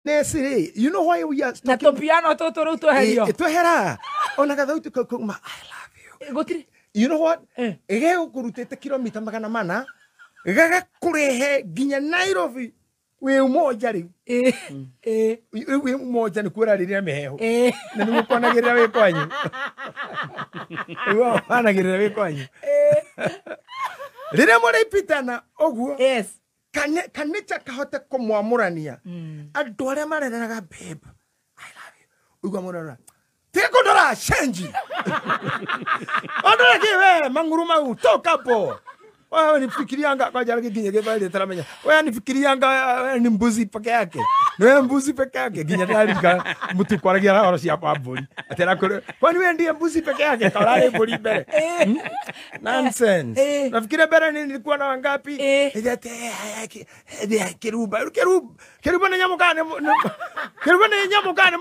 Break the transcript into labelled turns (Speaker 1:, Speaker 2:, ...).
Speaker 1: Rĩ, you know why we are
Speaker 2: Na tũpiano tũtũ rĩu tweherio.
Speaker 1: Twehera ona gathauti kau kauma "I love you."
Speaker 2: Gũtirĩ.
Speaker 1: You know what?
Speaker 2: Eh.
Speaker 1: Gegũkũrutĩte kilomita 400 gagakũrehe nginya Nairobi wĩ umoja rĩu.
Speaker 2: Ĩ, ĩ.
Speaker 1: Rĩu wĩ umoja nĩ kuorarĩrĩra mĩhehu.
Speaker 2: Ĩ.
Speaker 1: Na nĩguo kwanagĩrĩra wĩ kwanyu, nĩguo kwanagĩrĩra wĩ kwanyu rĩrĩa mũrĩpitana ũguo. Kanĩcha kahote kũmwamũrania andũ arĩa marereraga "Babe, I love you." Ũigua mũrora, "Tiga kũndora, cenji ondora kĩ we mang'uru mau, toka hapo wewe." Nifikirianga kwanja nginya gĩthwaĩri taramenya wewe nifikirianga wewe ni mbuzi peke yake, ni wewe mbuzi peke yake. Nginya ndĩraririkana mũtu kwaragia horo cia kwa mbũri atĩ arakũrĩ, "Kwani wewe ndiye mbuzi peke yake? Kaurarĩ mbũri mbere?" Nonsense. Nafikiria mbere ni nilikuwa na wangapi? Ati, kirumba, kirumba, kirumba nĩ nyamũ kana nĩ kĩrumba nĩ nyamũ kana nĩ